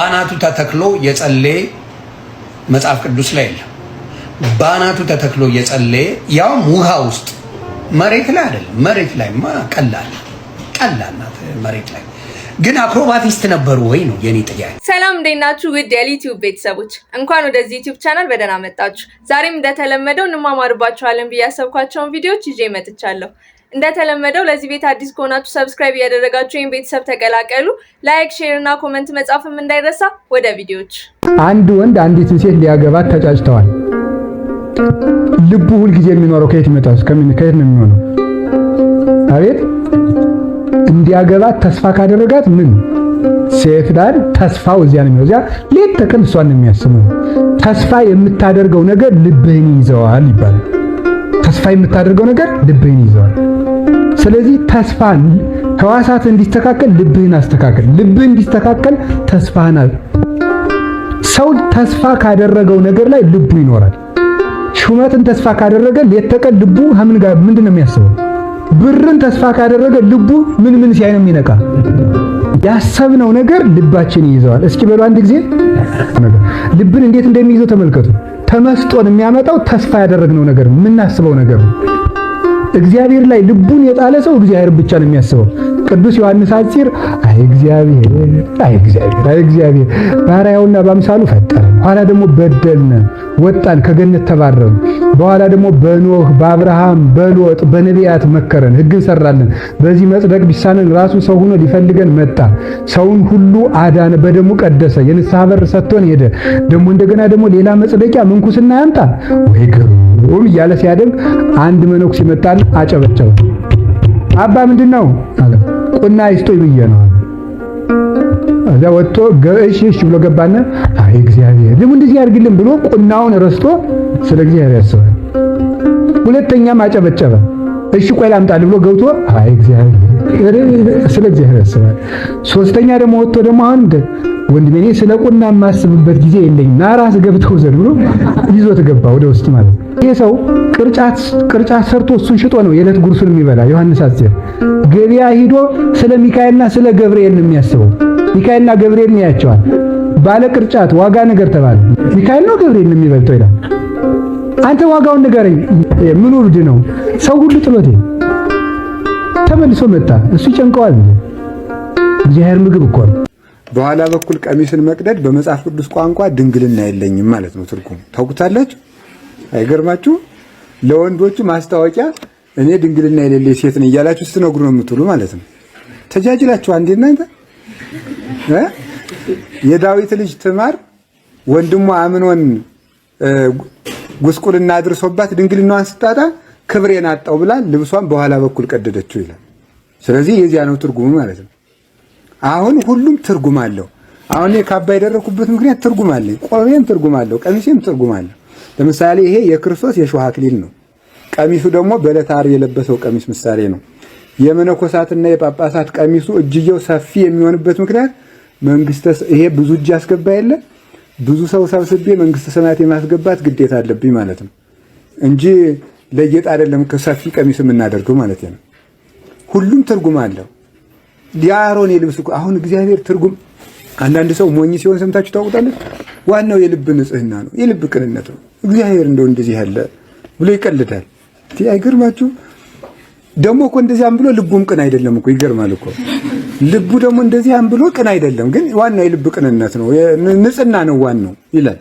ባናቱ ተተክሎ የጸለየ መጽሐፍ ቅዱስ ላይ የለም። ባናቱ ተተክሎ የጸለየ ያውም ውሃ ውስጥ፣ መሬት ላይ አይደለም። መሬት ላይማ ቀላል ቀላል ናት። መሬት ላይ ግን አክሮባቲስት ነበሩ ወይ ነው የኔ ጥያቄ። ሰላም፣ እንዴት ናችሁ? ውድ የዩቲዩብ ቤተሰቦች፣ እንኳን ወደዚህ ዩቲዩብ ቻናል በደህና መጣችሁ። ዛሬም እንደተለመደው እንማማርባቸዋለን ብዬ ያሰብኳቸውን ቪዲዮዎች ይዤ መጥቻለሁ። እንደተለመደው ለዚህ ቤት አዲስ ከሆናችሁ subscribe እያደረጋችሁ ይህን ቤተሰብ ተቀላቀሉ። Like፣ share እና comment መጻፍም እንዳይረሳ። ወደ ቪዲዮዎች። አንድ ወንድ አንዲትን ሴት ሊያገባት ተጫጭተዋል። ልቡ ሁልጊዜ የሚኖረው ከየት ይመጣል? ከየት ነው የሚሆነው? አቤት፣ እንዲያገባት ተስፋ ካደረጋት ምን ሴት ጋር ተስፋው እዚያ ነው የሚሆነው። እዚያ ሌት ተቀን እሷን ነው የሚያስበው። ተስፋ የምታደርገው ነገር ልብህን ይዘዋል ይባላል። ተስፋ የምታደርገው ነገር ልብህን ይዘዋል። ስለዚህ ተስፋ ህዋሳት እንዲስተካከል ልብህን አስተካከል። ልብህ እንዲስተካከል ተስፋህን። ሰው ተስፋ ካደረገው ነገር ላይ ልቡ ይኖራል። ሹመትን ተስፋ ካደረገ ሌት ተቀን ልቡ ከምን ጋር ምንድን ነው የሚያስበው? ብርን ተስፋ ካደረገ ልቡ ምን ምን ሲያይ ነው የሚነቃ? ያሰብነው ነገር ልባችን ይይዘዋል። እስኪ በሉ አንድ ጊዜ፣ ልብን እንዴት እንደሚይዘው ተመልከቱ። ተመስጦን የሚያመጣው ተስፋ ያደረግነው ነገር ነው፣ የምናስበው ነገር ነው። እግዚአብሔር ላይ ልቡን የጣለ ሰው እግዚአብሔር ብቻ ነው የሚያስበው። ቅዱስ ዮሐንስ ሐጺር አይ እግዚአብሔር፣ አይ እግዚአብሔር፣ አይ እግዚአብሔር፣ ባሪያውና በአምሳሉ ፈጠረን፣ ኋላ ደግሞ በደልነ፣ ወጣን፣ ከገነት ተባረርን። በኋላ ደግሞ በኖህ፣ በአብርሃም፣ በሎጥ፣ በነቢያት መከረን፣ ሕግን ሰራልን። በዚህ መጽደቅ ቢሳነን ራሱ ሰው ሆኖ ሊፈልገን መጣ። ሰውን ሁሉ አዳነ፣ በደሙ ቀደሰ፣ የንስሐ በር ሰጥቶን ሄደ። ደግሞ እንደገና ደግሞ ሌላ መጽደቂያ ምንኩስና ያምጣ ወይ ግሩም እያለ ሲያደንቅ አንድ መነኩሴ መጣና አጨበጨበ። አባ፣ ምንድን ነው አለ። ቁና ይስጦኝ ብዬ ነው። እዛ ወጥቶ እሺ እሺ ብሎ ገባና አይ እግዚአብሔር ደግሞ እንደዚህ ያድርግልን ብሎ ቁናውን ረስቶ ስለ እግዚአብሔር ያስባል። ሁለተኛም አጨበጨበ። እሺ ቆይ ላምጣልህ ብሎ ገብቶ አይ እግዚአብሔር፣ ስለ እግዚአብሔር ያስባል። ሶስተኛ ደግሞ ወጥቶ ደግሞ አሁን ወንድሜ፣ እኔ ስለ ቁና የማስብበት ጊዜ የለኝም፣ ና ራስ ገብተው ዘንድ ብሎ ይዞት ገባ ወደ ውስጥ ማለት ነው። ይሄ ሰው ቅርጫት ቅርጫት ሰርቶ እሱን ሽጦ ነው የዕለት ጉርሱን የሚበላ። ዮሐንስ ሐጺር ገበያ ሂዶ ስለ ሚካኤልና ስለ ገብርኤል ነው የሚያስበው። ሚካኤልና ገብርኤል ነው ያቸዋል። ባለ ቅርጫት ዋጋ ነገር ተባለ። ሚካኤል ነው ገብርኤል ነው የሚበልጠው ይላል። አንተ ዋጋውን ንገረኝ። ምኑ እብድ ነው? ሰው ሁሉ ጥሎት ተመልሶ መጣ። እሱ ይጨንቀዋል። እግዚአብሔር ምግብ እኮ ነው። በኋላ በኩል ቀሚስን መቅደድ በመጽሐፍ ቅዱስ ቋንቋ ድንግልና የለኝም ማለት ነው። ትርጉም ታውቁታላችሁ? አይገርማችሁ? ለወንዶቹ ማስታወቂያ እኔ ድንግልና የሌለኝ ሴት ነኝ እያላችሁ ስትነግሩ ነው የምትውሉ ማለት ነው። ተጃጅላችሁ አንዴ እናንተ። የዳዊት ልጅ ትማር ወንድሟ አምኖን ጉስቁልና አድርሶባት ድንግልናዋን ስታጣ ክብሬን አጣው ብላ ልብሷን በኋላ በኩል ቀደደችው ይላል። ስለዚህ የዚያ ነው ትርጉሙ ማለት ነው። አሁን ሁሉም ትርጉም አለው። አሁን እኔ ካባ የደረኩበት ምክንያት ትርጉም አለኝ። ቆቤም ትርጉም አለው፣ ቀሚሴም ትርጉም አለው። ለምሳሌ ይሄ የክርስቶስ የሾህ አክሊል ነው። ቀሚሱ ደግሞ በዕለተ ዓርብ የለበሰው ቀሚስ ምሳሌ ነው። የመነኮሳትና የጳጳሳት ቀሚሱ እጅየው ሰፊ የሚሆንበት ምክንያት መንግስተ ይሄ ብዙ እጅ ያስገባ የለ፣ ብዙ ሰው ሰብስቤ መንግስተ ሰማያት የማስገባት ግዴታ አለብኝ ማለት ነው እንጂ ለጌጥ አይደለም ሰፊ ቀሚስ የምናደርገው ማለት ነው። ሁሉም ትርጉም አለው። የአሮን የልብስ አሁን እግዚአብሔር ትርጉም፣ አንዳንድ ሰው ሞኝ ሲሆን ሰምታችሁ ታውቁታለች። ዋናው የልብ ንጽህና ነው፣ የልብ ቅንነት ነው። እግዚአብሔር እንደው እንደዚህ ያለ ብሎ ይቀልዳል። አይገርማችሁ? ደግሞ እኮ እንደዚያም ብሎ ልቡም ቅን አይደለም እኮ፣ ይገርማል እኮ። ልቡ ደግሞ እንደዚያም ብሎ ቅን አይደለም፣ ግን ዋናው የልብ ቅንነት ነው፣ ንጽህና ነው ዋናው ይላል።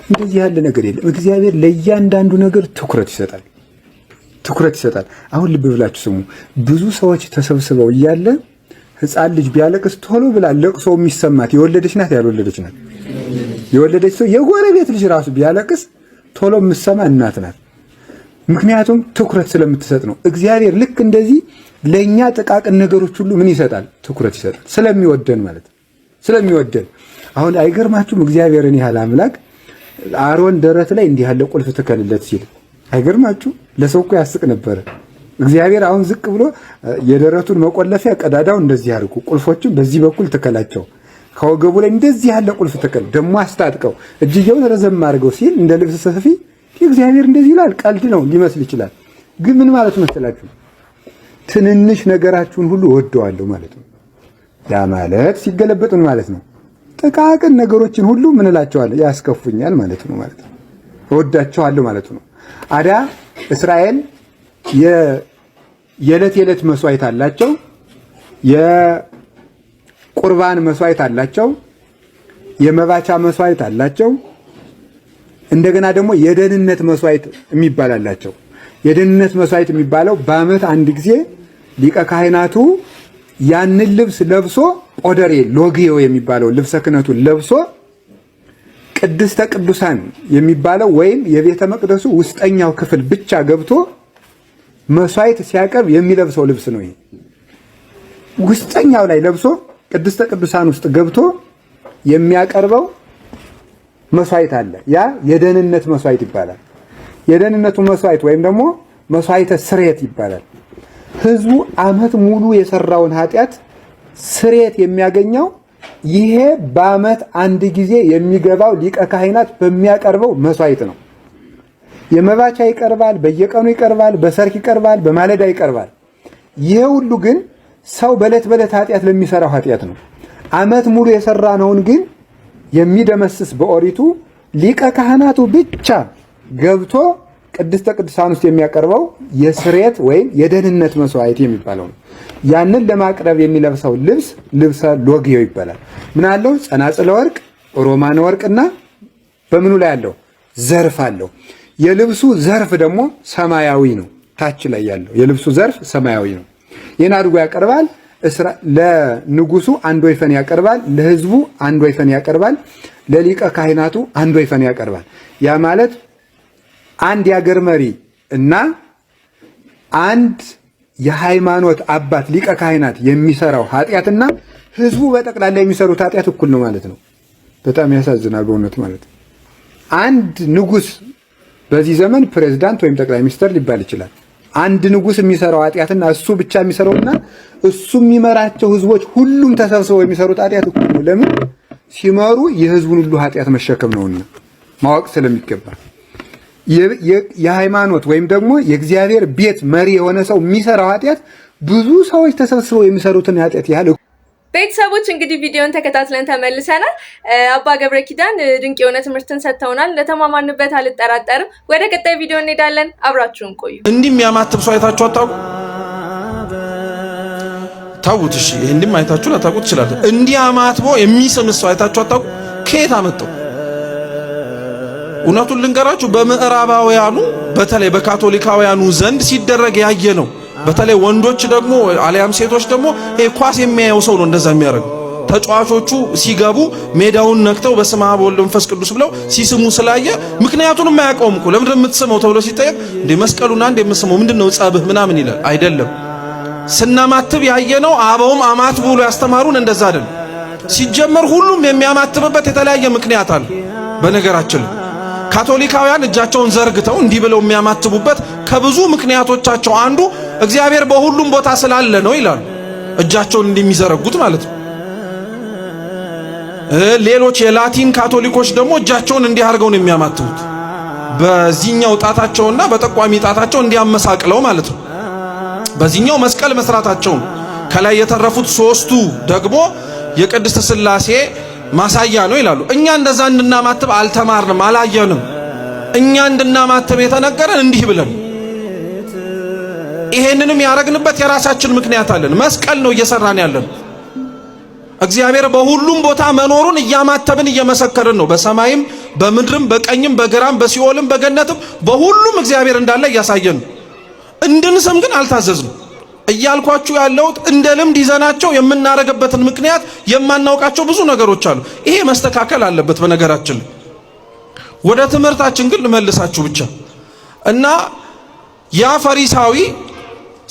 እንደዚህ ያለ ነገር የለም። እግዚአብሔር ለእያንዳንዱ ነገር ትኩረት ይሰጣል፣ ትኩረት ይሰጣል። አሁን ልብ ብላችሁ ስሙ። ብዙ ሰዎች ተሰብስበው እያለ ሕፃን ልጅ ቢያለቅስ ቶሎ ብላ ለቅሶ የሚሰማት የወለደች ናት ያልወለደች ናት? የወለደች ሰው የጎረቤት ልጅ ራሱ ቢያለቅስ ቶሎ የምትሰማ እናት ናት። ምክንያቱም ትኩረት ስለምትሰጥ ነው። እግዚአብሔር ልክ እንደዚህ ለእኛ ጥቃቅን ነገሮች ሁሉ ምን ይሰጣል? ትኩረት ይሰጣል። ስለሚወደን ማለት ነው። ስለሚወደን። አሁን አይገርማችሁም? እግዚአብሔርን ያህል አምላክ አሮን ደረት ላይ እንዲህ ያለ ቁልፍ ትከልለት ሲል አይገርማችሁ? ለሰው እኮ ያስቅ ነበረ። እግዚአብሔር አሁን ዝቅ ብሎ የደረቱን መቆለፊያ ቀዳዳው እንደዚህ አድርጉ፣ ቁልፎችን በዚህ በኩል ትከላቸው፣ ከወገቡ ላይ እንደዚህ ያለ ቁልፍ ትከል፣ ደግሞ አስታጥቀው፣ እጅየውን ረዘም አድርገው ሲል እንደ ልብስ ሰፊ እግዚአብሔር እንደዚህ ይላል። ቀልድ ነው ሊመስል ይችላል፣ ግን ምን ማለት መሰላችሁ? ትንንሽ ነገራችሁን ሁሉ እወደዋለሁ ማለት ነው። ያ ማለት ሲገለበጥ ምን ማለት ነው? ጥቃቅን ነገሮችን ሁሉ ምን እላቸዋለሁ? ያስከፉኛል ማለት ነው ማለት ነው። እወዳቸዋለሁ ማለት ነው። አዳ እስራኤል የዕለት የዕለት መስዋዕት አላቸው። የቁርባን መስዋዕት አላቸው። የመባቻ መስዋዕት አላቸው። እንደገና ደግሞ የደህንነት መስዋዕት የሚባል አላቸው። የደህንነት መስዋዕት የሚባለው በዓመት አንድ ጊዜ ሊቀ ካህናቱ ያንን ልብስ ለብሶ ጶደሬ ሎግዮ የሚባለው ልብሰ ክህነቱን ለብሶ ቅድስተ ቅዱሳን የሚባለው ወይም የቤተ መቅደሱ ውስጠኛው ክፍል ብቻ ገብቶ መስዋዕት ሲያቀርብ የሚለብሰው ልብስ ነው። ይሄ ውስጠኛው ላይ ለብሶ ቅድስተ ቅዱሳን ውስጥ ገብቶ የሚያቀርበው መስዋዕት አለ። ያ የደህንነት መስዋዕት ይባላል። የደህንነቱ መስዋዕት ወይም ደግሞ መስዋዕተ ስርየት ይባላል። ህዝቡ ዓመት ሙሉ የሰራውን ኃጢአት ስርየት የሚያገኘው ይሄ በዓመት አንድ ጊዜ የሚገባው ሊቀ ካህናት በሚያቀርበው መስዋዕት ነው። የመባቻ ይቀርባል፣ በየቀኑ ይቀርባል፣ በሰርክ ይቀርባል፣ በማለዳ ይቀርባል። ይሄ ሁሉ ግን ሰው በዕለት በዕለት ኃጢአት ለሚሰራው ኃጢአት ነው። ዓመት ሙሉ የሰራነውን ግን የሚደመስስ በኦሪቱ ሊቀ ካህናቱ ብቻ ገብቶ ቅድስተ ቅዱሳን ውስጥ የሚያቀርበው የስርየት ወይም የደህንነት መስዋዕት የሚባለው ነው። ያንን ለማቅረብ የሚለብሰው ልብስ ልብሰ ሎግዮ ይባላል። ምን አለው? ጸናጽለ ወርቅ፣ ሮማነ ወርቅና በምኑ ላይ አለው? ዘርፍ አለው። የልብሱ ዘርፍ ደግሞ ሰማያዊ ነው። ታች ላይ ያለው የልብሱ ዘርፍ ሰማያዊ ነው። ይህን አድርጎ ያቀርባል። ለንጉሱ አንድ ወይፈን ያቀርባል። ለህዝቡ አንድ ወይፈን ያቀርባል። ለሊቀ ካህናቱ አንድ ወይፈን ያቀርባል። ያ ማለት አንድ የአገር መሪ እና አንድ የሃይማኖት አባት ሊቀ ካህናት የሚሰራው ኃጢአትና ህዝቡ በጠቅላላ የሚሰሩት ኃጢአት እኩል ነው ማለት ነው። በጣም ያሳዝናል በእውነት ማለት ነው። አንድ ንጉስ በዚህ ዘመን ፕሬዝዳንት ወይም ጠቅላይ ሚኒስትር ሊባል ይችላል። አንድ ንጉስ የሚሰራው ኃጢአትና እሱ ብቻ የሚሰራውና እሱ የሚመራቸው ህዝቦች ሁሉም ተሰብስበው የሚሰሩት ኃጢአት እኩል ነው። ለምን ሲመሩ የህዝቡን ሁሉ ኃጢአት መሸከም ነውና ማወቅ ስለሚገባ የሃይማኖት ወይም ደግሞ የእግዚአብሔር ቤት መሪ የሆነ ሰው የሚሰራው ኃጢአት ብዙ ሰዎች ተሰብስበው የሚሰሩትን ኃጢአት ያህል። ቤተሰቦች፣ እንግዲህ ቪዲዮን ተከታትለን ተመልሰናል። አባ ገብረ ኪዳን ድንቅ የሆነ ትምህርትን ሰጥተውናል። እንደተማማንበት አልጠራጠርም። ወደ ቀጣይ ቪዲዮ እንሄዳለን። አብራችሁን ቆዩ። እንዲህ የሚያማትብ ሰው አይታችሁ አታውቁ? ታውት እሺ፣ እንዲህም አይታችሁ ላታውቁ ትችላለህ። እንዲህ አማትቦ የሚስም ሰው አይታችሁ አታውቁ? ከየት አመጣው? እውነቱን ልንገራችሁ፣ በምዕራባውያኑ በተለይ በካቶሊካውያኑ ዘንድ ሲደረግ ያየ ነው። በተለይ ወንዶች ደግሞ አሊያም ሴቶች ደግሞ ኳስ የሚያየው ሰው ነው እንደዛ የሚያደርገው። ተጫዋቾቹ ሲገቡ ሜዳውን ነክተው በስመ አብ ወወልድ ወመንፈስ ቅዱስ ብለው ሲስሙ ስላየ ምክንያቱንም አያውቀውም እኮ። ለምንድን ነው የምትስመው ተብሎ ሲጠየቅ እንደ መስቀሉና እንደ የምስመው ምንድን ነው ጸብህ ምናምን ይላል። አይደለም፣ ስናማትብ ያየነው አበውም አማትቡ ብሎ ያስተማሩን እንደዛ አይደለም። ሲጀመር ሁሉም የሚያማትብበት የተለያየ ምክንያት አለ። በነገራችን ካቶሊካውያን እጃቸውን ዘርግተው እንዲህ ብለው የሚያማትቡበት ከብዙ ምክንያቶቻቸው አንዱ እግዚአብሔር በሁሉም ቦታ ስላለ ነው ይላሉ። እጃቸውን እንደሚዘረጉት ማለት ነው። ሌሎች የላቲን ካቶሊኮች ደግሞ እጃቸውን እንዲህ አድርገው ነው የሚያማትቡት። በዚህኛው ጣታቸውና በጠቋሚ ጣታቸው እንዲያመሳቅለው ማለት ነው። በዚህኛው መስቀል መስራታቸው ነው። ከላይ የተረፉት ሶስቱ ደግሞ የቅድስት ሥላሴ ማሳያ ነው ይላሉ። እኛ እንደዛ እንድናማትብ አልተማርንም፣ አላየንም። እኛ እንድናማትብ የተነገረን እንዲህ ብለን ይሄንንም ያረግንበት የራሳችን ምክንያት አለን። መስቀል ነው እየሰራን ያለን። እግዚአብሔር በሁሉም ቦታ መኖሩን እያማተብን እየመሰከርን ነው። በሰማይም በምድርም በቀኝም በግራም በሲኦልም በገነትም በሁሉም እግዚአብሔር እንዳለ እያሳየን ነው። እንድንስም ግን አልታዘዝንም። እያልኳችሁ ያለሁት እንደ ልምድ ይዘናቸው የምናረግበትን ምክንያት የማናውቃቸው ብዙ ነገሮች አሉ። ይሄ መስተካከል አለበት። በነገራችን ወደ ትምህርታችን ግን ልመልሳችሁ ብቻ እና ያ ፈሪሳዊ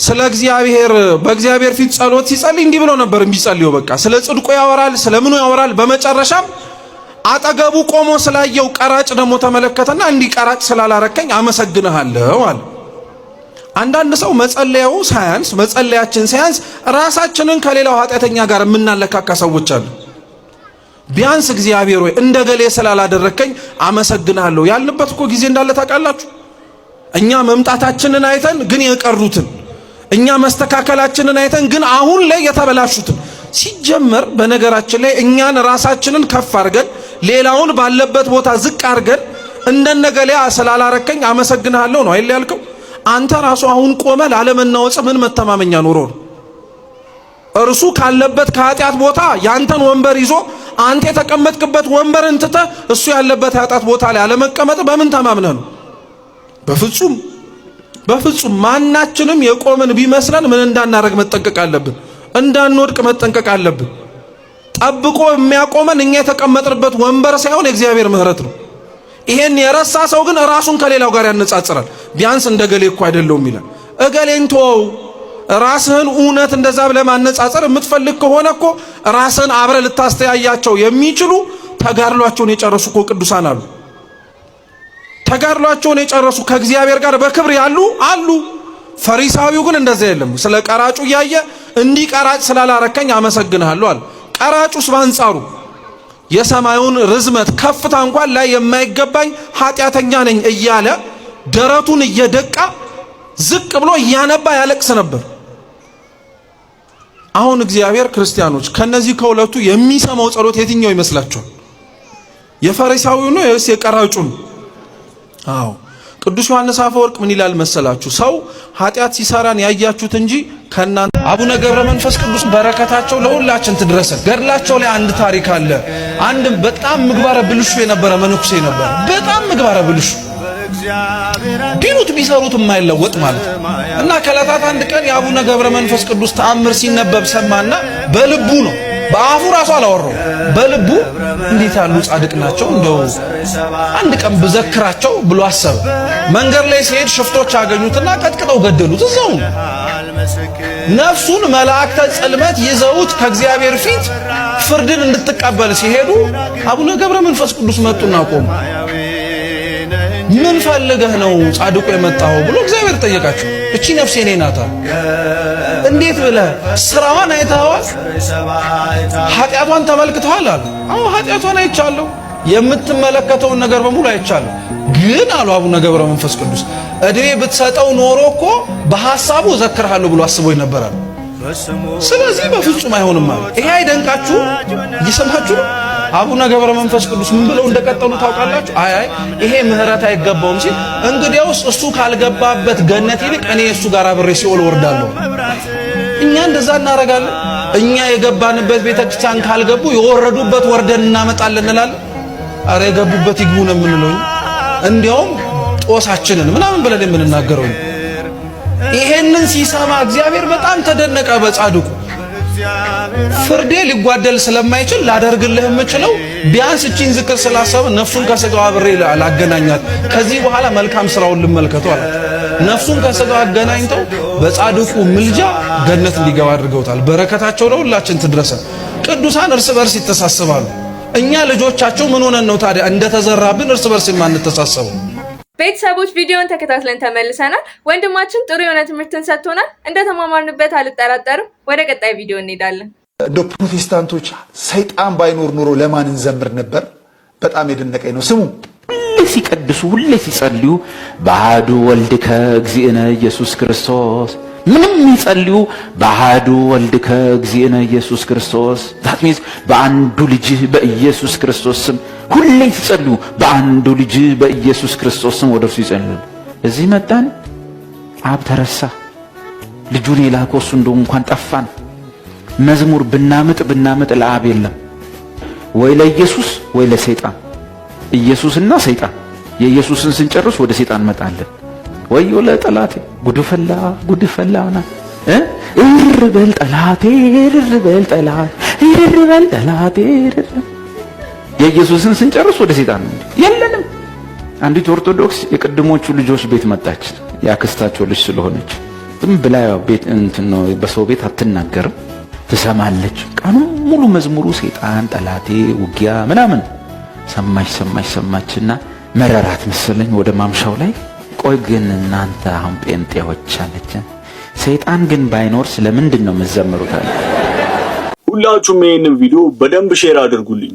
ስለ እግዚአብሔር በእግዚአብሔር ፊት ጸሎት ሲጸልይ እንዲህ ብሎ ነበር የሚጸልየው። በቃ ስለ ጽድቁ ያወራል፣ ስለ ምኑ ያወራል። በመጨረሻም አጠገቡ ቆሞ ስላየው ቀራጭ ደግሞ ተመለከተና እንዲህ ቀራጭ ስላላረከኝ አመሰግንሃለሁ አለ። አንዳንድ ሰው መጸለያው ሳያንስ፣ መጸለያችን ሳያንስ ራሳችንን ከሌላው ኃጢአተኛ ጋር የምናለካካ ሰዎች አሉ። ቢያንስ እግዚአብሔር ሆይ እንደ ገሌ ስላላደረከኝ አመሰግንሃለሁ ያልንበት እኮ ጊዜ እንዳለ ታውቃላችሁ። እኛ መምጣታችንን አይተን ግን የቀሩትን፣ እኛ መስተካከላችንን አይተን ግን አሁን ላይ የተበላሹትን ሲጀመር በነገራችን ላይ እኛን ራሳችንን ከፍ አድርገን ሌላውን ባለበት ቦታ ዝቅ አድርገን እንደነገሌ ስላላረከኝ አመሰግንሃለሁ ነው አይደል ያልከው? አንተ ራሱ አሁን ቆመ ላለመናወጽ ምን መተማመኛ ኖሮ ነው? እርሱ ካለበት ከኃጢአት ቦታ ያንተን ወንበር ይዞ አንተ የተቀመጥክበት ወንበር እንትተህ እሱ ያለበት ኃጢአት ቦታ ላይ አለመቀመጥ በምን ተማምነህ ነው? በፍጹም በፍጹም። ማናችንም የቆምን ቢመስለን ምን እንዳናረግ መጠንቀቅ አለብን። እንዳንወድቅ መጠንቀቅ አለብን። ጠብቆ የሚያቆመን እኛ የተቀመጥንበት ወንበር ሳይሆን የእግዚአብሔር ምሕረት ነው። ይሄን የረሳ ሰው ግን ራሱን ከሌላው ጋር ያነጻጽራል። ቢያንስ እንደ ገሌ እኮ አይደለሁም ይላል። እገሌን ተወው። ራስህን እውነት እንደዛ ብለህ ማነጻጸር የምትፈልግ ከሆነ እኮ ራስህን አብረህ ልታስተያያቸው የሚችሉ ተጋድሏቸውን የጨረሱ እኮ ቅዱሳን አሉ። ተጋድሏቸውን የጨረሱ ከእግዚአብሔር ጋር በክብር ያሉ አሉ። ፈሪሳዊው ግን እንደዛ የለም። ስለ ቀራጩ እያየ እንዲህ ቀራጭ ስላላረከኝ አመሰግንሃለሁ አለ። ቀራጩስ በአንጻሩ የሰማዩን ርዝመት ከፍታ እንኳን ላይ የማይገባኝ ኃጢአተኛ ነኝ እያለ ደረቱን እየደቃ ዝቅ ብሎ እያነባ ያለቅስ ነበር። አሁን እግዚአብሔር ክርስቲያኖች ከነዚህ ከሁለቱ የሚሰማው ጸሎት የትኛው ይመስላችኋል? የፈሪሳዊው ነው ወይስ የቀራጩ ነው? አዎ ቅዱስ ዮሐንስ አፈወርቅ ምን ይላል መሰላችሁ? ሰው ኃጢአት ሲሰራን ያያችሁት እንጂ ከእናንተ አቡነ ገብረ መንፈስ ቅዱስ በረከታቸው ለሁላችን ትድረሰን። ገድላቸው ላይ አንድ ታሪክ አለ። አንድ በጣም ምግባረ ብልሹ የነበረ መነኩሴ ነበር። በጣም ምግባረ ብልሹ ቢሉት ቢሰሩት የማይለወጥ ማለት ነው። እና ከዕለታት አንድ ቀን የአቡነ ገብረ መንፈስ ቅዱስ ተአምር ሲነበብ ሰማና በልቡ ነው፣ በአፉ ራሱ አላወራው፣ በልቡ እንዴት ያሉ ጻድቅ ናቸው፣ እንደው አንድ ቀን ብዘክራቸው ብሎ አሰበ። መንገድ ላይ ሲሄድ ሽፍቶች አገኙትና ቀጥቅጠው ገደሉት እዛው። ነፍሱን መላእክተ ጽልመት ይዘውት ከእግዚአብሔር ፊት ፍርድን እንድትቀበል ሲሄዱ አቡነ ገብረ መንፈስ ቅዱስ መጡና ቆሙ። ምን ፈልገህ ነው ጻድቁ የመጣው ብሎ እግዚአብሔር ጠየቃቸው። እቺ ነፍሴ እኔ ናታ። እንዴት ብለህ ስራዋን አይተኸዋል? ኃጢአቷን ተመልክተዋል አሉ። አዎ ኃጢአቷን አይቻለሁ፣ የምትመለከተውን ነገር በሙሉ አይቻለሁ። ግን አሉ አቡነ ገብረ መንፈስ ቅዱስ እድሜ ብትሰጠው ኖሮ እኮ በሐሳቡ እዘክርሃለሁ ብሎ አስቦ ይነበራል። ስለዚህ በፍጹም አይሆንም አለ። ይሄ አይደንቃችሁ? እየሰማችሁ ነው። አቡነ ገብረ መንፈስ ቅዱስ ምን ብለው እንደቀጠሉ ታውቃላችሁ? አይ አይ ይሄ ምህረት አይገባውም ሲል እንግዲያውስ እሱ ካልገባበት ገነት ይልቅ እኔ እሱ ጋር አብሬ ሲኦል ወርዳለሁ። እኛ እንደዛ እናደርጋለን። እኛ የገባንበት ቤተክርስቲያን ካልገቡ የወረዱበት ወርደን እናመጣለን እንላለን። አረ የገቡበት ይግቡ ነው የምንለው። እንዲያውም ጦሳችንን ምናምን ብለን የምንናገረው። ይሄንን ሲሰማ እግዚአብሔር በጣም ተደነቀ በጻድቁ። ፍርዴ ሊጓደል ስለማይችል ላደርግልህ የምችለው ቢያንስ እቺን ዝክር ስላሰበ ነፍሱን ከስጋው አብሬ ላገናኛት፣ ከዚህ በኋላ መልካም ስራውን ልመልከተው አላቸው። ነፍሱን ከስጋው አገናኝተው በጻድቁ ምልጃ ገነት እንዲገባ አድርገውታል። በረከታቸው ለሁላችን ትድረሰን። ቅዱሳን እርስ በርስ ይተሳሰባሉ። እኛ ልጆቻቸው ምን ሆነን ነው ታዲያ እንደተዘራብን እርስ በርስ የማንተሳሰበው? ቤተሰቦች ቪዲዮን ተከታትለን ተመልሰናል። ወንድማችን ጥሩ የሆነ ትምህርትን ሰጥቶናል። እንደተማማርንበት አልጠራጠርም። ወደ ቀጣይ ቪዲዮ እንሄዳለን። እንደ ፕሮቴስታንቶች ሰይጣን ባይኖር ኑሮ ለማን እንዘምር ነበር? በጣም የደነቀኝ ነው። ስሙ። ሁሌ ሲቀድሱ ሁሌ ሲጸልዩ በአሐዱ ወልድከ እግዚእነ ኢየሱስ ክርስቶስ፣ ምንም ይጸልዩ በአሐዱ ወልድከ እግዚእነ ኢየሱስ ክርስቶስ፣ that means በአንዱ ልጅህ በኢየሱስ ክርስቶስ ስም። ሁሌ ሲጸልዩ በአንዱ ልጅህ በኢየሱስ ክርስቶስ ስም ወደ እርሱ ይጸልዩ። እዚህ መጣን፣ አብ ተረሳ። ልጁን የላከው እሱ እንደው እንኳን ጠፋን። መዝሙር ብናምጥ ብናምጥ ለአብ የለም፣ ወይ ለኢየሱስ ወይ ለሰይጣን። ኢየሱስና ሰይጣን። የኢየሱስን ስንጨርስ ወደ ሰይጣን እንመጣለን። ወዮ ለጠላቴ፣ ጉድ ፈላ ጉድ ፈላና፣ እር በል ጠላቴ፣ እር በል ጠላቴ፣ እር በል ጠላቴ። የኢየሱስን ስንጨርስ ወደ ሰይጣን ነው። የለንም። አንዲት ኦርቶዶክስ የቅድሞቹ ልጆች ቤት መጣች። ያክስታቸው ልጅ ስለሆነች ዝም ብላ ቤት እንትን ነው፣ በሰው ቤት አትናገርም፣ ትሰማለች። ቀኑን ሙሉ መዝሙሩ ሰይጣን፣ ጠላቴ፣ ውጊያ ምናምን። ሰማች ሰማች ሰማችና መረራት መሰለኝ። ወደ ማምሻው ላይ ቆይ ግን እናንተ አሁን ጴንጤዎች አለች፣ ሰይጣን ግን ባይኖር ስለምንድን ነው የምትዘምሩት? አለ። ሁላችሁም ይሄንን ቪዲዮ በደንብ share አድርጉልኝ።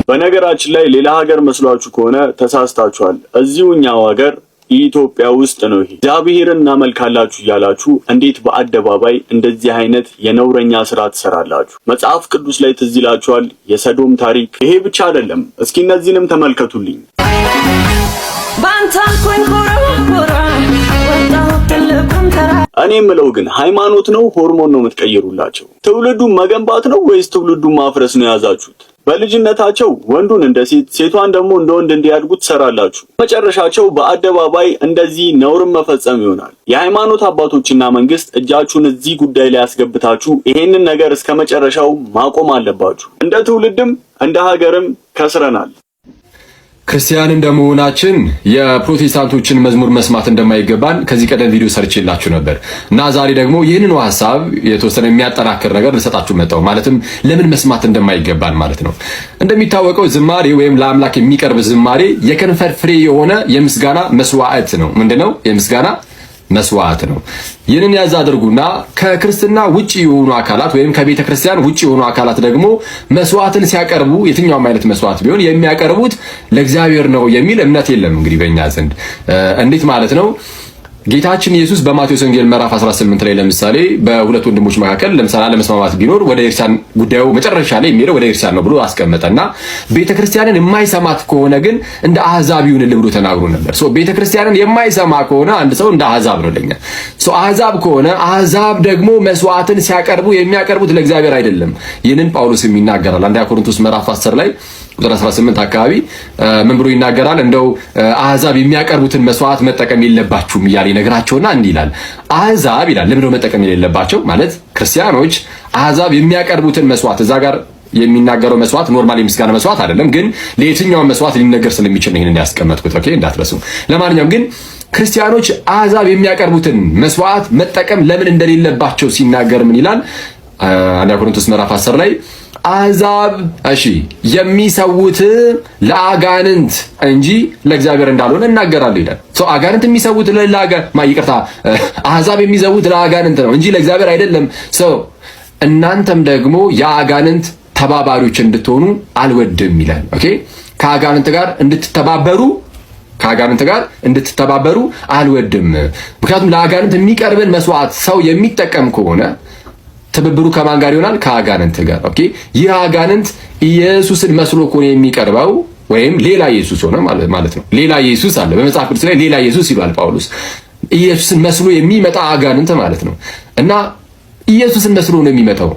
በነገራችን ላይ ሌላ ሀገር መስሏችሁ ከሆነ ተሳስታችኋል። እዚሁ እኛው ሀገር ኢትዮጵያ ውስጥ ነው። ይሄ እግዚአብሔርን እናመልካላችሁ እያላችሁ እንዴት በአደባባይ እንደዚህ አይነት የነውረኛ ስራ ትሰራላችሁ? መጽሐፍ ቅዱስ ላይ ትዝ ይላችኋል የሰዶም ታሪክ። ይሄ ብቻ አይደለም። እስኪ እነዚህንም ተመልከቱልኝ። ባንተ አልኩኝ ኮራ ኮራ ወጣሁ ትልቁን ተራ። እኔ የምለው ግን ሃይማኖት ነው ሆርሞን ነው የምትቀይሩላቸው? ትውልዱን መገንባት ነው ወይስ ትውልዱን ማፍረስ ነው የያዛችሁት? በልጅነታቸው ወንዱን እንደ ሴት፣ ሴቷን ደግሞ እንደ ወንድ እንዲያድጉ ትሰራላችሁ። መጨረሻቸው በአደባባይ እንደዚህ ነውርን መፈጸም ይሆናል። የሃይማኖት አባቶችና መንግስት እጃችሁን እዚህ ጉዳይ ላይ ያስገብታችሁ ይሄንን ነገር እስከ መጨረሻው ማቆም አለባችሁ። እንደ ትውልድም እንደ ሀገርም ከስረናል። ክርስቲያን እንደመሆናችን የፕሮቴስታንቶችን መዝሙር መስማት እንደማይገባን ከዚህ ቀደም ቪዲዮ ሰርቼላችሁ ነበር እና ዛሬ ደግሞ ይህንኑ ሀሳብ የተወሰነ የሚያጠናክር ነገር ልሰጣችሁ መጣሁ። ማለትም ለምን መስማት እንደማይገባን ማለት ነው። እንደሚታወቀው ዝማሬ ወይም ለአምላክ የሚቀርብ ዝማሬ የከንፈር ፍሬ የሆነ የምስጋና መስዋዕት ነው። ምንድነው? የምስጋና መስዋዕት ነው። ይህንን ያዝ አድርጉና ከክርስትና ውጪ የሆኑ አካላት ወይም ከቤተ ክርስቲያን ውጪ የሆኑ አካላት ደግሞ መስዋዕትን ሲያቀርቡ፣ የትኛውም አይነት መስዋዕት ቢሆን፣ የሚያቀርቡት ለእግዚአብሔር ነው የሚል እምነት የለም። እንግዲህ በእኛ ዘንድ እንዴት ማለት ነው? ጌታችን ኢየሱስ በማቴዎስ ወንጌል ምዕራፍ 18 ላይ ለምሳሌ በሁለት ወንድሞች መካከል ለምሳሌ አለመስማማት ቢኖር ወደ ቤተክርስቲያን፣ ጉዳዩ መጨረሻ ላይ የሚሄደው ወደ ቤተክርስቲያን ነው ብሎ አስቀመጠና ቤተክርስቲያንን የማይሰማት ከሆነ ግን እንደ አህዛብ ይሁንልህ ብሎ ተናግሮ ነበር። So ቤተክርስቲያንን የማይሰማ ከሆነ አንድ ሰው እንደ አህዛብ ነው ለኛ። So አህዛብ ከሆነ፣ አህዛብ ደግሞ መስዋዕትን ሲያቀርቡ የሚያቀርቡት ለእግዚአብሔር አይደለም። ይህንን ጳውሎስም ይናገራል። አንደኛ ቆሮንቶስ ምዕራፍ 10 ላይ ቁጥር 18 አካባቢ ምን ብሎ ይናገራል? እንደው አህዛብ የሚያቀርቡትን መስዋዕት መጠቀም የለባችሁም እያለ ይነግራቸውና እንዲህ ይላል። አህዛብ ይላል። ለምንድነው መጠቀም የሌለባቸው? ማለት ክርስቲያኖች አህዛብ የሚያቀርቡትን መስዋዕት፣ እዛ ጋር የሚናገረው መስዋዕት normal የምስጋና መስዋዕት አይደለም፣ ግን ለየትኛውም መስዋዕት ሊነገር ስለሚችል ነው ይሄንን ያስቀመጥኩት። Okay፣ እንዳትረሱ። ለማንኛውም ግን ክርስቲያኖች አህዛብ የሚያቀርቡትን መስዋዕት መጠቀም ለምን እንደሌለባቸው ሲናገር ምን ይላል? አንደኛ ቆሮንቶስ ምዕራፍ 10 ላይ አሕዛብ እሺ የሚሰዉት ለአጋንንት እንጂ ለእግዚአብሔር እንዳልሆነ እናገራለሁ ይላል። So አጋንንት የሚሰዉት ይቅርታ፣ አሕዛብ የሚሰዉት ለአጋንንት ነው እንጂ ለእግዚአብሔር አይደለም። So እናንተም ደግሞ የአጋንንት ተባባሪዎች እንድትሆኑ አልወድም ይላል። Okay፣ ከአጋንንት ጋር እንድትተባበሩ አልወድም። ምክንያቱም ለአጋንንት የሚቀርብን መስዋዕት ሰው የሚጠቀም ከሆነ ትብብሩ ከማን ጋር ይሆናል? ከአጋንንት ጋር። Okay፣ ይህ አጋንንት ኢየሱስን መስሎ ከሆነ የሚቀርበው ወይም ሌላ ኢየሱስ ሆነ ማለት ነው። ሌላ ኢየሱስ አለ በመጽሐፍ ቅዱስ ላይ፣ ሌላ ኢየሱስ ይሏል ጳውሎስ። ኢየሱስን መስሎ የሚመጣ አጋንንት ማለት ነው። እና ኢየሱስን መስሎ ነው የሚመጣው።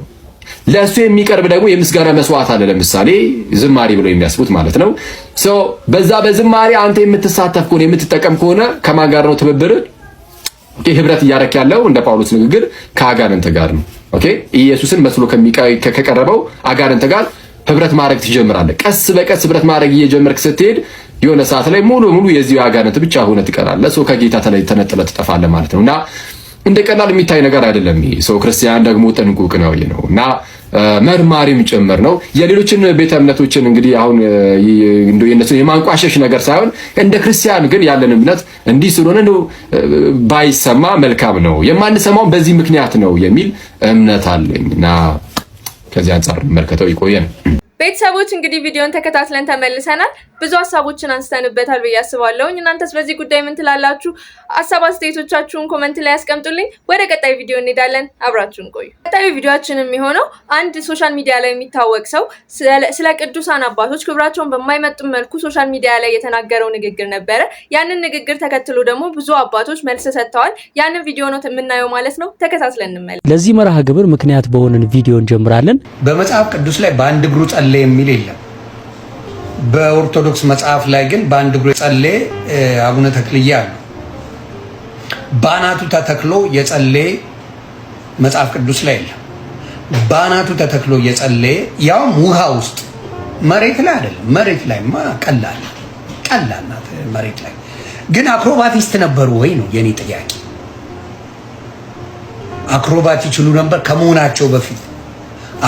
ለእሱ የሚቀርብ ደግሞ የምስጋና መስዋዕት አለ። ለምሳሌ ዝማሬ ብለው የሚያስቡት ማለት ነው። So በዛ በዝማሬ አንተ የምትሳተፍ ከሆነ፣ የምትጠቀም ከሆነ ከማን ጋር ነው ትብብር ህብረት እያረክ ያለው? እንደ ጳውሎስ ንግግር ከአጋንንት ጋር ነው። Okay፣ ኢየሱስን መስሎ ከቀረበው አጋንንት ጋር ህብረት ማድረግ ትጀምራለህ። ቀስ በቀስ ህብረት ማድረግ እየጀመርክ ስትሄድ የሆነ ሰዓት ላይ ሙሉ ሙሉ የዚሁ አጋንንት ብቻ ሆነህ ትቀራለህ። So ከጌታ ተነጥለህ ትጠፋለህ ማለት ነው። እና እንደ ቀላል የሚታይ ነገር አይደለም። ይሄ ሰው ክርስቲያን ደግሞ ጥንቁቅ ነው ነው እና መርማሪም ጭምር ነው። የሌሎችን ቤተ እምነቶችን እንግዲህ አሁን እንደው የነሱ የማንቋሸሽ ነገር ሳይሆን እንደ ክርስቲያን ግን ያለን እምነት እንዲህ ስለሆነ እንደው ባይሰማ መልካም ነው፣ የማንሰማው በዚህ ምክንያት ነው የሚል እምነት አለኝ እና ከዚህ አንጻር መልከተው ይቆየን። ቤተሰቦች፣ እንግዲህ ቪዲዮን ተከታትለን ተመልሰናል። ብዙ ሀሳቦችን አንስተንበታል ብዬ አስባለሁኝ። እናንተስ በዚህ ጉዳይ ምን ትላላችሁ? ሀሳብ አስተያየቶቻችሁን comment ላይ ያስቀምጡልኝ። ወደ ቀጣይ ቪዲዮ እንሄዳለን። አብራችሁን ቆዩ። ቀጣዩ ቪዲዮአችን የሚሆነው አንድ social media ላይ የሚታወቅ ሰው ስለ ቅዱሳን አባቶች ክብራቸውን በማይመጥን መልኩ social media ላይ የተናገረው ንግግር ነበረ። ያንን ንግግር ተከትሎ ደግሞ ብዙ አባቶች መልስ ሰጥተዋል። ያንን ቪዲዮ ነው የምናየው ማለት ነው። ተከታትለን እንመለስ። ለዚህ መርሃ ግብር ምክንያት በሆነን ቪዲዮ እንጀምራለን። በመጽሐፍ ቅዱስ ላይ በአንድ እግሩ ጸለየ የሚል የለም። በኦርቶዶክስ መጽሐፍ ላይ ግን በአንድ እግሩ የጸለየ አቡነ ተክልዬ አሉ። በአናቱ ተተክሎ የጸለየ መጽሐፍ ቅዱስ ላይ የለም። በአናቱ ተተክሎ የጸለየ፣ ያውም ውሃ ውስጥ፣ መሬት ላይ አይደለም። መሬት ላይማ ቀላል ቀላል ናት። መሬት ላይ ግን አክሮባቲስት ነበሩ ወይ ነው የኔ ጥያቄ። አክሮባት ይችሉ ነበር? ከመሆናቸው በፊት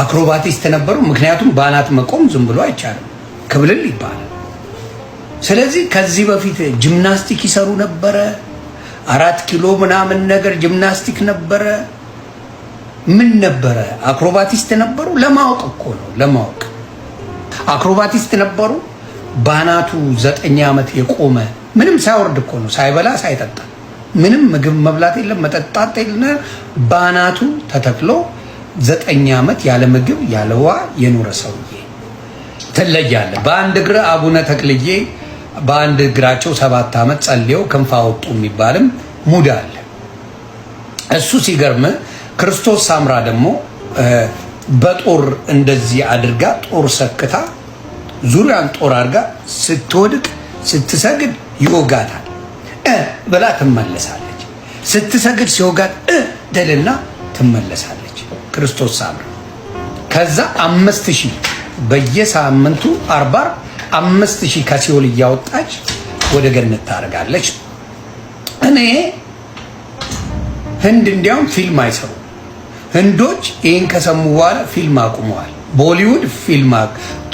አክሮባቲስት ነበሩ? ምክንያቱም በአናት መቆም ዝም ብሎ አይቻልም፣ ክብልል ይባላል። ስለዚህ ከዚህ በፊት ጂምናስቲክ ይሰሩ ነበረ። 4 ኪሎ ምናምን ነገር ጂምናስቲክ ነበረ። ምን ነበረ? አክሮባቲስት ነበሩ? ለማወቅ እኮ ነው፣ ለማወቅ። አክሮባቲስት ነበሩ። በአናቱ 9 ዓመት የቆመ ምንም ሳይወርድ እኮ ነው፣ ሳይበላ ሳይጠጣ፣ ምንም ምግብ መብላት የለም መጠጣት የለ፣ ባናቱ ተተክሎ 9 ዓመት ያለ ምግብ ያለ ውሃ የኖረ ሰውዬ ትለያለህ። በአንድ እግር አቡነ ተክልዬ በአንድ እግራቸው 7 ዓመት ጸልየው ክንፍ አወጡ የሚባልም ሙድ አለ። እሱ ሲገርም ክርስቶስ ሳምራ ደግሞ በጦር እንደዚህ አድርጋ፣ ጦር ሰክታ፣ ዙሪያን ጦር አድርጋ ስትወድቅ ስትሰግድ ይወጋታል እ ብላ ትመለሳለች። ስትሰግድ ሲወጋት እ ትልና ትመለሳለች። ክርስቶስ ሳምራ ከዛ 5,000 በየሳምንቱ አርባ 5,000 ከሲኦል እያወጣች ወደ ገነት ታደርጋለች። እኔ ህንድ እንዲያውም ፊልም አይሰሩም። ህንዶች ይህን ከሰሙ በኋላ ፊልም አቁመዋል። ቦሊውድ ፊልም፣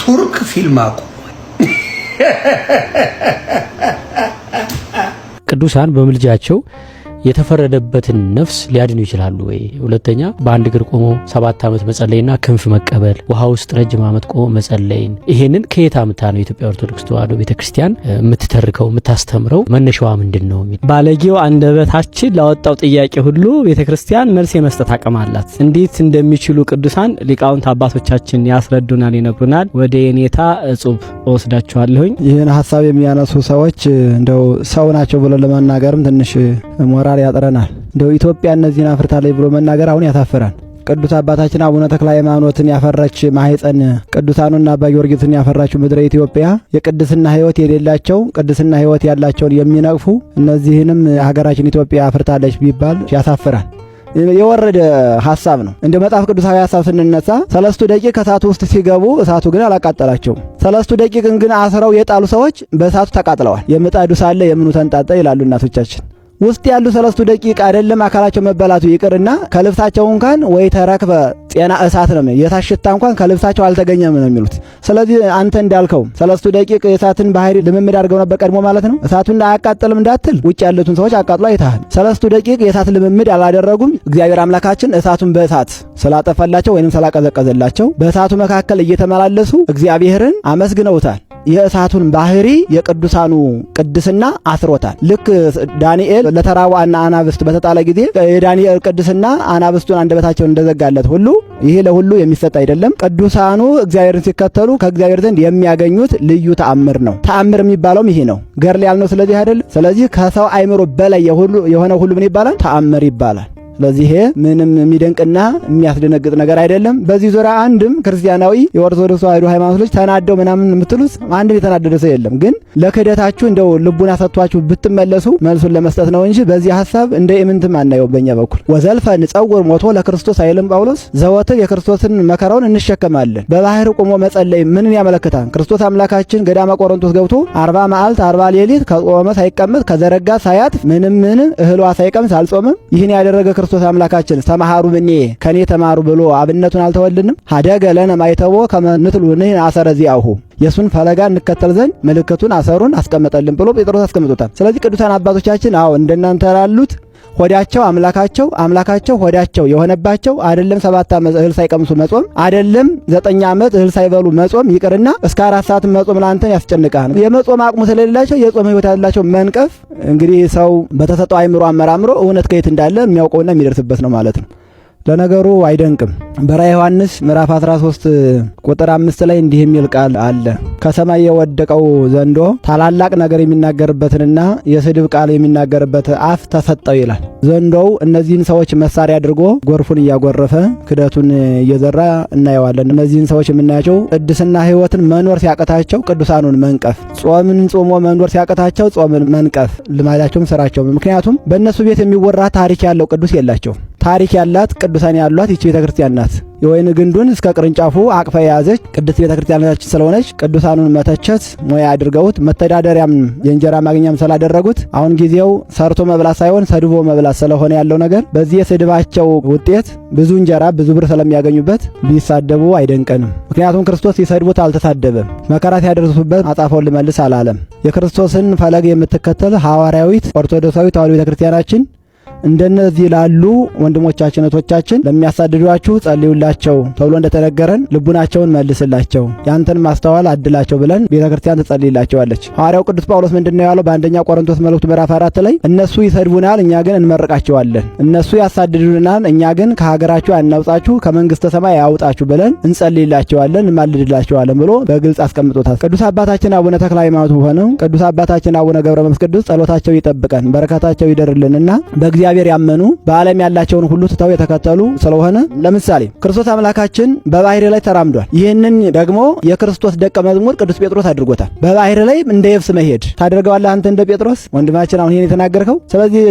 ቱርክ ፊልም አቁመዋል። ቅዱሳን በምልጃቸው የተፈረደበትን ነፍስ ሊያድኑ ይችላሉ ወይ? ሁለተኛ፣ በአንድ እግር ቆሞ 7 ዓመት መጸለይና ክንፍ መቀበል፣ ውሃ ውስጥ ረጅም ዓመት ቆሞ መጸለይን፣ ይሄንን ከየት አምጥታ ነው የኢትዮጵያ ኦርቶዶክስ ተዋሕዶ ቤተክርስቲያን የምትተርከው፣ የምታስተምረው? መነሻዋ ምንድን ነው? ባለጌው አንደበታችን ላወጣው ጥያቄ ሁሉ ቤተ ክርስቲያን መልስ የመስጠት አቅም አላት። እንዴት እንደሚችሉ ቅዱሳን ሊቃውንት አባቶቻችን ያስረዱናል፣ ይነግሩናል። ወደ የኔታ እጹብ እወስዳችኋለሁኝ። ይህን ሀሳብ የሚያነሱ ሰዎች እንደው ሰው ናቸው ብሎ ለመናገርም ትንሽ ሞራል ያጥረናል። እንደው ኢትዮጵያ እነዚህን አፍርታለች ብሎ መናገር አሁን ያሳፍራል። ቅዱስ አባታችን አቡነ ተክለ ሃይማኖትን ያፈራች ማህፀን፣ ቅዱሳኑና አባ ጊዮርጊስን ያፈራችው ምድረ ኢትዮጵያ የቅድስና ሕይወት የሌላቸው ቅድስና ሕይወት ያላቸውን የሚነቅፉ፣ እነዚህንም ሀገራችን ኢትዮጵያ አፍርታለች ቢባል ያሳፍራል። የወረደ ሀሳብ ነው። እንደ መጽሐፍ ቅዱሳዊ ሀሳብ ስንነሳ ሰለስቱ ደቂቅ ከእሳቱ ውስጥ ሲገቡ እሳቱ ግን አላቃጠላቸውም። ሰለስቱ ደቂቅን ግን አስረው የጣሉ ሰዎች በእሳቱ ተቃጥለዋል። የምጣዱ ሳለ የምኑ ተንጣጣ ይላሉ እናቶቻችን። ውስጥ ያሉ ሰለስቱ ደቂቅ አይደለም አካላቸው መበላቱ ይቅርና ከልብሳቸው እንኳን ወይ ተረክበ ጤና እሳት ነው፣ የእሳት ሽታ እንኳን ከልብሳቸው አልተገኘም ነው የሚሉት። ስለዚህ አንተ እንዳልከው ሰለስቱ ደቂቅ የእሳትን ባህሪ ልምምድ አድርገው ነበር ቀድሞ ማለት ነው። እሳቱን አያቃጥልም እንዳትል ውጭ ያሉትን ሰዎች አቃጥሎ አይተሃል። ሰለስቱ ደቂቅ የእሳት ልምምድ አላደረጉም። እግዚአብሔር አምላካችን እሳቱን በእሳት ስላጠፋላቸው ወይንም ስላቀዘቀዘላቸው በእሳቱ መካከል እየተመላለሱ እግዚአብሔርን አመስግነውታል። የእሳቱን ባህሪ የቅዱሳኑ ቅድስና አስሮታል። ልክ ዳንኤል ለተራቡ አናብስት በተጣለ ጊዜ የዳንኤል ቅድስና አናብስቱን አንደበታቸውን እንደዘጋለት ሁሉ ይሄ ለሁሉ የሚሰጥ አይደለም። ቅዱሳኑ እግዚአብሔርን ሲከተሉ ከእግዚአብሔር ዘንድ የሚያገኙት ልዩ ተአምር ነው። ተአምር የሚባለውም ይሄ ነው። ገድል ያልነው ስለዚህ አይደል? ስለዚህ ከሰው አይምሮ በላይ የሆነ ሁሉ ምን ይባላል? ተአምር ይባላል። ስለዚህ ይሄ ምንም የሚደንቅና የሚያስደነግጥ ነገር አይደለም። በዚህ ዙሪያ አንድም ክርስቲያናዊ የኦርቶዶክስ ተዋሕዶ ሃይማኖት ልጅ ተናደው ምናምን የምትሉት አንድም የተናደደ ሰው የለም። ግን ለክህደታችሁ እንደው ልቡና ሰጥቷችሁ ብትመለሱ መልሱን ለመስጠት ነው እንጂ በዚህ ሀሳብ እንደ ኢምንትም አናየው በእኛ በኩል። ወዘልፈ ንጸውር ሞቶ ለክርስቶስ አይልም ጳውሎስ? ዘወትር የክርስቶስን መከራውን እንሸከማለን። በባህር ቆሞ መጸለይ ምንን ያመለክታል? ክርስቶስ አምላካችን ገዳመ ቆሮንቶስ ገብቶ 40 መዓልት 40 ሌሊት ከቆመ ሳይቀመጥ፣ ከዘረጋ ሳያጥፍ፣ ምንም ምንም እህል ውሃ ሳይቀምስ አልጾምም። ይህን ያደረገ ክርስቶስ አምላካችን ተመሃሩ እምኔየ፣ ከኔ ተማሩ ብሎ አብነቱን አልተወልንም? ሀደገ ለነ ማይተቦ ከመ ንትሉ ንሕነ አሰረ ዚአሁ፣ የሱን ፈለጋ እንከተል ዘንድ ምልክቱን አሰሩን አስቀመጠልን ብሎ ጴጥሮስ አስቀምጦታል። ስለዚህ ቅዱሳን አባቶቻችን አዎ እንደናንተ ላሉት ሆዳቸው አምላካቸው፣ አምላካቸው ሆዳቸው የሆነባቸው፣ አይደለም 7 ዓመት እህል ሳይቀምሱ መጾም፣ አይደለም 9 ዓመት እህል ሳይበሉ መጾም ይቅርና እስከ 4 ሰዓት መጾም ለአንተን ያስጨንቃል። የመጾም አቅሙ ስለሌላቸው የጾም ሕይወት ያላቸው መንቀፍ እንግዲህ ሰው በተሰጠው አይምሮ አመራምሮ እውነት ከየት እንዳለ የሚያውቀውና የሚደርስበት ነው ማለት ነው። ለነገሩ አይደንቅም። በራእየ ዮሐንስ ምዕራፍ 13 ቁጥር 5 ላይ እንዲህ የሚል ቃል አለ። ከሰማይ የወደቀው ዘንዶ ታላላቅ ነገር የሚናገርበትንና የስድብ ቃል የሚናገርበት አፍ ተሰጠው ይላል። ዘንዶው እነዚህን ሰዎች መሳሪያ አድርጎ ጎርፉን እያጎረፈ ክደቱን እየዘራ እናየዋለን። እነዚህን ሰዎች የምናያቸው ቅድስና ሕይወትን መኖር ሲያቅታቸው ቅዱሳኑን መንቀፍ፣ ጾምን ጾሞ መኖር ሲያቅታቸው ጾምን መንቀፍ ልማዳቸውም ስራቸው። ምክንያቱም በእነሱ ቤት የሚወራ ታሪክ ያለው ቅዱስ የላቸውም። ታሪክ ያላት፣ ቅዱሳን ያሏት ይቺ ቤተክርስቲያን ናት። የወይን ግንዱን እስከ ቅርንጫፉ አቅፋ የያዘች ቅድስት ቤተክርስቲያናችን ስለሆነች ቅዱሳኑን መተቸት ሙያ አድርገውት መተዳደሪያም የእንጀራ ማግኛም ስላደረጉት፣ አሁን ጊዜው ሰርቶ መብላት ሳይሆን ሰድቦ መብላት ስለሆነ ያለው ነገር፣ በዚህ የስድባቸው ውጤት ብዙ እንጀራ ብዙ ብር ስለሚያገኙበት ቢሳደቡ አይደንቀንም። ምክንያቱም ክርስቶስ ሲሰድቡት አልተሳደበም። መከራ ሲያደርሱበት አጻፈውን ልመልስ አላለም። የክርስቶስን ፈለግ የምትከተል ሐዋርያዊት ኦርቶዶክሳዊ ተዋሕዶ ቤተክርስቲያናችን እንደነዚህ ላሉ ወንድሞቻችን እህቶቻችን ለሚያሳድዷችሁ ጸልዩላቸው ተብሎ እንደተነገረን ልቡናቸውን መልስላቸው፣ ያንተን ማስተዋል አድላቸው ብለን ቤተክርስቲያን ትጸልይላቸዋለች። ሐዋርያው ቅዱስ ጳውሎስ ምንድነው ያለው? በአንደኛ ቆሮንቶስ መልእክቱ ምዕራፍ 4 ላይ እነሱ ይሰድቡናል፣ እኛ ግን እንመርቃቸዋለን። እነሱ ያሳድዱናል፣ እኛ ግን ከሀገራችሁ አናውጣችሁ ከመንግስተ ሰማይ ያውጣችሁ ብለን እንጸልይላቸዋለን፣ እንማልድላቸዋለን ብሎ በግልጽ አስቀምጦታል። ቅዱስ አባታችን አቡነ ተክለ ሃይማኖት ሆነው ቅዱስ አባታችን አቡነ ገብረ መንፈስ ቅዱስ ጸሎታቸው ይጠብቀን፣ በረከታቸው ይደርልንና በእግዚአብሔር ያመኑ በዓለም ያላቸውን ሁሉ ትተው የተከተሉ ስለሆነ ለምሳሌ ክርስቶስ አምላካችን በባህር ላይ ተራምዷል። ይህንን ደግሞ የክርስቶስ ደቀ መዝሙር ቅዱስ ጴጥሮስ አድርጎታል። በባህር ላይ እንደ የብስ መሄድ ታደርገዋለህ አንተ እንደ ጴጥሮስ ወንድማችን አሁን ይሄን የተናገርከው። ስለዚህ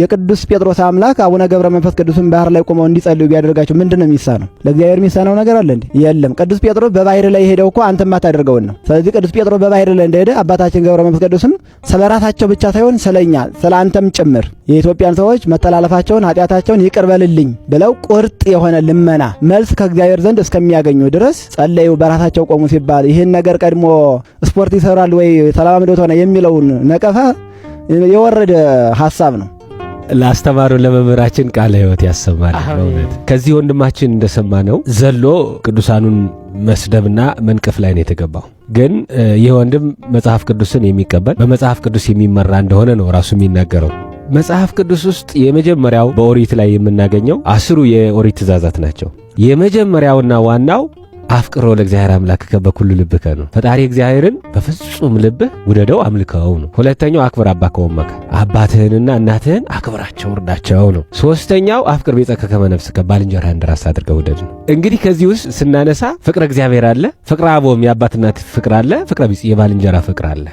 የቅዱስ ጴጥሮስ አምላክ አቡነ ገብረ መንፈስ ቅዱስን ባህር ላይ ቆመው እንዲጸልዩ ቢያደርጋቸው ምንድን ነው የሚሳነው? ለእግዚአብሔር የሚሳነው ነገር አለ እንዴ? የለም። ቅዱስ ጴጥሮስ በባህር ላይ የሄደው እኮ አንተ የማታደርገውን ነው። ስለዚህ ቅዱስ ጴጥሮስ በባህር ላይ እንደሄደ አባታችን ገብረ መንፈስ ቅዱስም ስለራሳቸው ብቻ ሳይሆን ስለኛ ስለ አንተም ጭምር የኢትዮጵያን ሰዎች መተላለፋቸውን ኃጢአታቸውን ይቅር በልልኝ ብለው ቁርጥ የሆነ ልመና መልስ ከእግዚአብሔር ዘንድ እስከሚያገኙ ድረስ ጸለዩ፣ በራሳቸው ቆሙ ሲባል ይህን ነገር ቀድሞ ስፖርት ይሰራል ወይ ተለማምዶት ሆነ የሚለውን ነቀፋ የወረደ ሐሳብ ነው። ላስተማሩን ለመምህራችን ቃለ ሕይወት ያሰማል። በእውነት ከዚህ ወንድማችን እንደሰማነው ዘሎ ቅዱሳኑን መስደብና መንቀፍ ላይ ነው የተገባው። ግን ይህ ወንድም መጽሐፍ ቅዱስን የሚቀበል በመጽሐፍ ቅዱስ የሚመራ እንደሆነ ነው ራሱ የሚናገረው። መጽሐፍ ቅዱስ ውስጥ የመጀመሪያው በኦሪት ላይ የምናገኘው 10ሩ የኦሪት ትእዛዛት ናቸው። የመጀመሪያውና ዋናው አፍቅሮ ለእግዚአብሔር አምላክከ በኩሉ ልብከ ነው። ፈጣሪ እግዚአብሔርን በፍጹም ልብህ ውደደው አምልከው ነው። ሁለተኛው አክብር አባከ ወእመከ፣ አባትህንና እናትህን አክብራቸው እርዳቸው ነው። ሶስተኛው አፍቅር ቢጸከ ከመ ነፍስከ፣ ባልንጀራህን እንደራስህ አድርገህ ውደድ ነው። እንግዲህ ከዚህ ውስጥ ስናነሳ ፍቅረ እግዚአብሔር አለ፣ ፍቅረ አቦም የአባት እናት ፍቅር አለ፣ ፍቅረ ቢጽ የባልንጀራ ፍቅር አለ።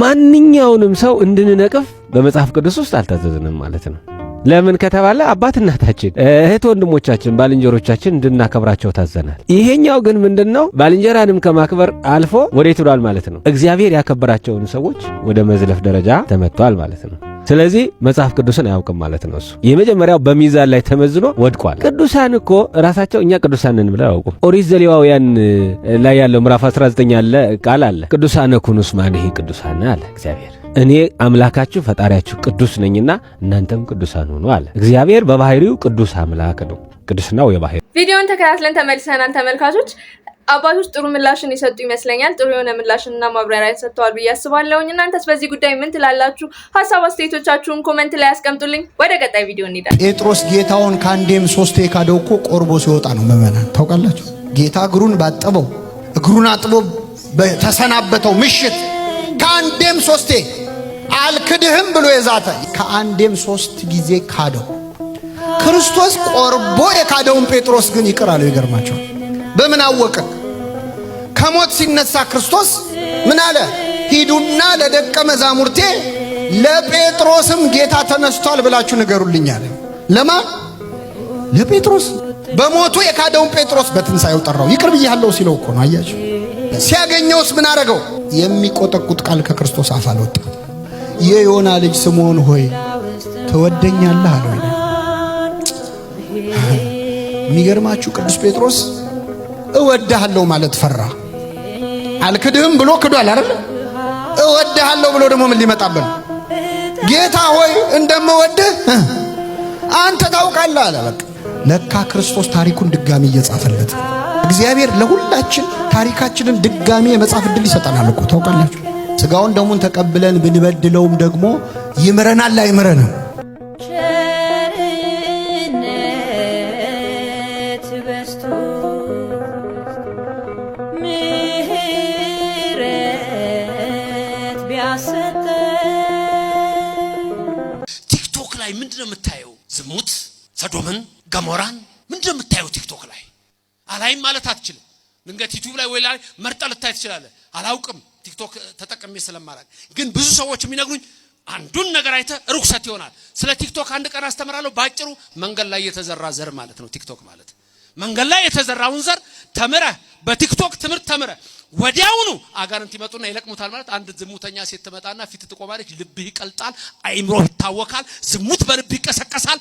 ማንኛውንም ሰው እንድንነቅፍ በመጽሐፍ ቅዱስ ውስጥ አልታዘዝንም ማለት ነው። ለምን ከተባለ አባት እናታችን፣ እህት ወንድሞቻችን፣ ባልንጀሮቻችን እንድናከብራቸው ታዘናል። ይሄኛው ግን ምንድነው? ባልንጀራንም ከማክበር አልፎ ወዴት ብሏል ማለት ነው? እግዚአብሔር ያከበራቸውን ሰዎች ወደ መዝለፍ ደረጃ ተመጥቷል ማለት ነው። ስለዚህ መጽሐፍ ቅዱስን አያውቅም ማለት ነው። እሱ የመጀመሪያው በሚዛን ላይ ተመዝኖ ወድቋል። ቅዱሳን እኮ ራሳቸው እኛ ቅዱሳን ነን ብለው አያውቁም። ኦሪት ዘሌዋውያን ላይ ያለው ምዕራፍ 19 ያለ ቃል አለ። ቅዱሳነ ኩኑ እስመ አነ ቅዱሳን አለ እግዚአብሔር። እኔ አምላካችሁ ፈጣሪያችሁ ቅዱስ ነኝና እናንተም ቅዱሳን ሁኑ አለ። እግዚአብሔር በባህሪው ቅዱስ አምላክ ነው። ቅዱስናው የባህሪ ቪዲዮን ተከታትለን ተመልሰናል ተመልካቾች። አባቶች ጥሩ ምላሽን የሰጡ ይመስለኛል። ጥሩ የሆነ ምላሽንና ማብራሪያ ሰጥተዋል ብዬ አስባለሁኝ። እናንተስ በዚህ ጉዳይ ምን ትላላችሁ? ሀሳብ አስተያየቶቻችሁን comment ላይ ያስቀምጡልኝ። ወደ ቀጣይ ቪዲዮ እንሄዳለን። ጴጥሮስ ጌታውን ከአንዴም ሶስቴ የካደው እኮ ቆርቦ ሲወጣ ነው። ምዕመናን ታውቃላችሁ፣ ጌታ እግሩን ባጠበው እግሩን አጥቦ ተሰናበተው ምሽት ከአንዴም ሶስቴ አልክድህም ብሎ የዛተ ከአንዴም ሶስት ጊዜ ካደው። ክርስቶስ ቆርቦ የካደውን ጴጥሮስ ግን ይቅር አለው። ይገርማቸዋል። በምን አወቀ? ከሞት ሲነሳ ክርስቶስ ምን አለ? ሂዱና ለደቀ መዛሙርቴ ለጴጥሮስም ጌታ ተነስቷል ብላችሁ ንገሩልኝ አለ። ለማን? ለጴጥሮስ። በሞቱ የካደውን ጴጥሮስ በትንሣኤው ጠራው። ይቅር ብያለሁ ሲለው እኮ ነው። አያችሁ። ሲያገኘውስ ምን አደረገው? የሚቆጠቁጥ ቃል ከክርስቶስ አፍ አልወጣ። የዮና ልጅ ስምዖን ሆይ ትወደኛለህ አለው። የሚገርማችሁ ቅዱስ ጴጥሮስ እወድሃለሁ ማለት ፈራ። አልክድህም ብሎ ክዷል አይደል? እወድሃለሁ ብሎ ደግሞ ምን ሊመጣብን? ጌታ ሆይ እንደምወድህ አንተ ታውቃለህ አለ። በቃ ለካ ክርስቶስ ታሪኩን ድጋሚ እየጻፈለት እግዚአብሔር ለሁላችን ታሪካችንን ድጋሚ የመጻፍ ዕድል ይሰጠናል እኮ ታውቃላችሁ። ስጋውን ደሙን ተቀብለን ብንበድለውም ደግሞ ይምረናል አይምረንም? ቸርነት በዝቶ ምሕረት ቢያሰጠን። ቲክቶክ ላይ ምንድን ነው የምታየው? ዝሙት፣ ሰዶምን፣ ገሞራን ምንድን ነው የምታየው? ቲክቶክ ላይ አላይም ማለት አትችልም። ድንገት ዩቲዩብ ላይ ወይ ላይ መርጠህ ልታይ ትችላለህ። አላውቅም ቲክቶክ ተጠቅሜ ስለማላውቅ፣ ግን ብዙ ሰዎች የሚነግሩኝ አንዱን ነገር አይተህ ርኩሰት ይሆናል። ስለ ቲክቶክ አንድ ቀን አስተምራለሁ። ባጭሩ መንገድ ላይ የተዘራ ዘር ማለት ነው ቲክቶክ ማለት። መንገድ ላይ የተዘራውን ዘር ተምረህ በቲክቶክ ትምህርት ተምረህ ወዲያውኑ አጋንንት ይመጡና ይለቅሙታል። ማለት አንድ ዝሙተኛ ሴት ትመጣና ፊት ትቆማለች። ልብህ ይቀልጣል፣ አይምሮህ ይታወካል፣ ዝሙት በልብህ ይቀሰቀሳል፣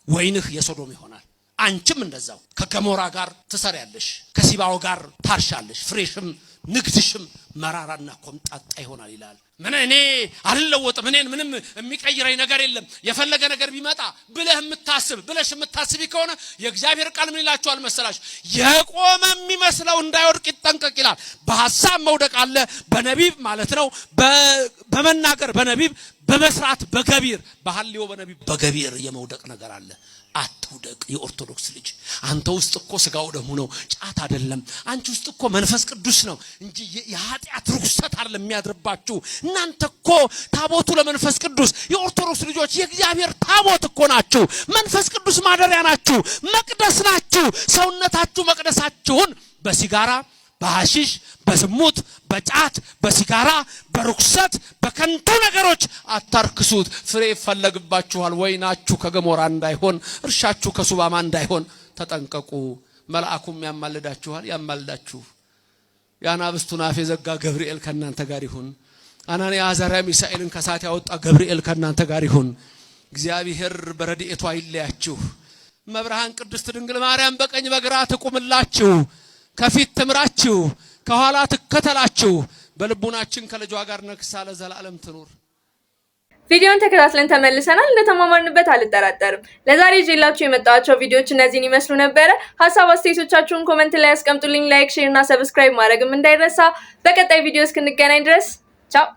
ወይንህ የሶዶም ይሆናል። አንቺም እንደዛው ከገሞራ ጋር ትሰሪያለሽ፣ ከሲባው ጋር ታርሻለሽ። ፍሬሽም ንግድሽም መራራና ኮምጣጣ ይሆናል ይላል። ምን እኔ አልለወጥም፣ እኔን ምንም የሚቀይረኝ ነገር የለም፣ የፈለገ ነገር ቢመጣ ብለህ የምታስብ፣ ብለሽ የምታስቢ ከሆነ የእግዚአብሔር ቃል ምን ይላችኋል መሰላችሁ? የቆመ የሚመስለው እንዳይወድቅ ይጠንቀቅ ይላል። በሀሳብ መውደቅ አለ፣ በነቢብ ማለት ነው፣ በመናገር በነቢብ፣ በመስራት በገቢር፣ በሐልዮ በነቢብ በገቢር የመውደቅ ነገር አለ። አትውደቅ። የኦርቶዶክስ ልጅ፣ አንተ ውስጥ እኮ ስጋው ደሙ ነው፣ ጫት አይደለም። አንቺ ውስጥ እኮ መንፈስ ቅዱስ ነው እንጂ የኃጢአት ርኩሰት አይደለም የሚያድርባችሁ። እናንተ እኮ ታቦቱ ለመንፈስ ቅዱስ፣ የኦርቶዶክስ ልጆች የእግዚአብሔር ታቦት እኮ ናችሁ። መንፈስ ቅዱስ ማደሪያ ናችሁ፣ መቅደስ ናችሁ። ሰውነታችሁ መቅደሳችሁን በሲጋራ፣ በሐሺሽ፣ በዝሙት፣ በጫት፣ በሲጋራ፣ በርኩሰት፣ በከንቱ ነገሮች አታርክሱት። ፍሬ ይፈለግባችኋል። ወይናችሁ ከገሞራ እንዳይሆን፣ እርሻችሁ ከሱባማ እንዳይሆን ተጠንቀቁ። መልአኩም ያማልዳችኋል፣ ያማልዳችሁ። የአናብስቱን አፍ የዘጋ ገብርኤል ከእናንተ ጋር ይሁን። አናንያ፣ አዛርያ፣ ሚሳኤልን ከሳት ያወጣ ገብርኤል ከእናንተ ጋር ይሁን። እግዚአብሔር በረድኤቱ አይለያችሁ። እመብርሃን ቅድስት ድንግል ማርያም በቀኝ በግራ ትቁምላችሁ፣ ከፊት ትምራችሁ፣ ከኋላ ትከተላችሁ። በልቡናችን ከልጇ ጋር ነግሳ ለዘላለም ትኑር። ቪዲዮን ተከታትለን ተመልሰናል። እንደተማማርንበት አልጠራጠርም። ለዛሬ ይዤላችሁ የመጣኋቸው ቪዲዮዎች እነዚህን ይመስሉ ነበረ። ሀሳብ አስተያየቶቻችሁን comment ላይ ያስቀምጡልኝ። Like፣ share እና subscribe ማድረግም እንዳይረሳ። በቀጣይ ቪዲዮ እስክንገናኝ ድረስ ቻው።